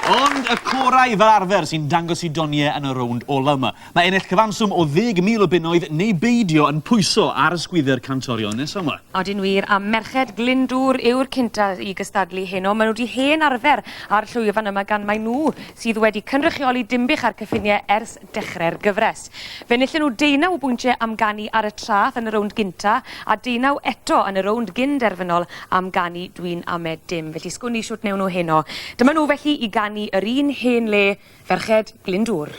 Ond y corau fel arfer sy'n dangos i doniau yn y rownd ola yma. Mae ennill cyfanswm o 10,000 o bunnoedd neu beidio yn pwyso ar ysgwydde'r cantorion nesa 'ma. Odyn wir, a merched Glyndŵr yw'r cynta i gystadlu heno. Maen nhw 'di hen arfer ar llwyfan yma gan mai nhw sydd wedi cynrychioli Dinbych a'r cyffiniau ers dechrau'r gyfres. Fe enillon nhw deunaw o bwyntiau am ganu ar y traeth yn y rownd gynta, a deunaw eto yn y rownd gyn-derfynol am ganu Dwi'n Ame Dim. Felly sgwn i shwt newn nhw heno. Dyma nhw felly i ganu Yr Un Hen Le, Ferched Glyndŵr.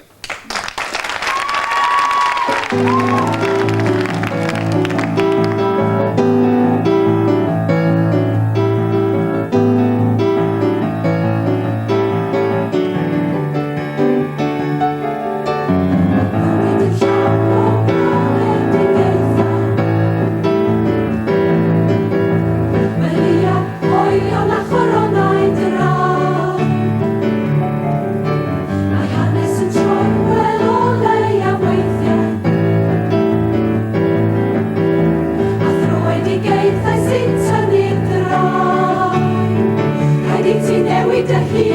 Rhaid i ti newid dy hun.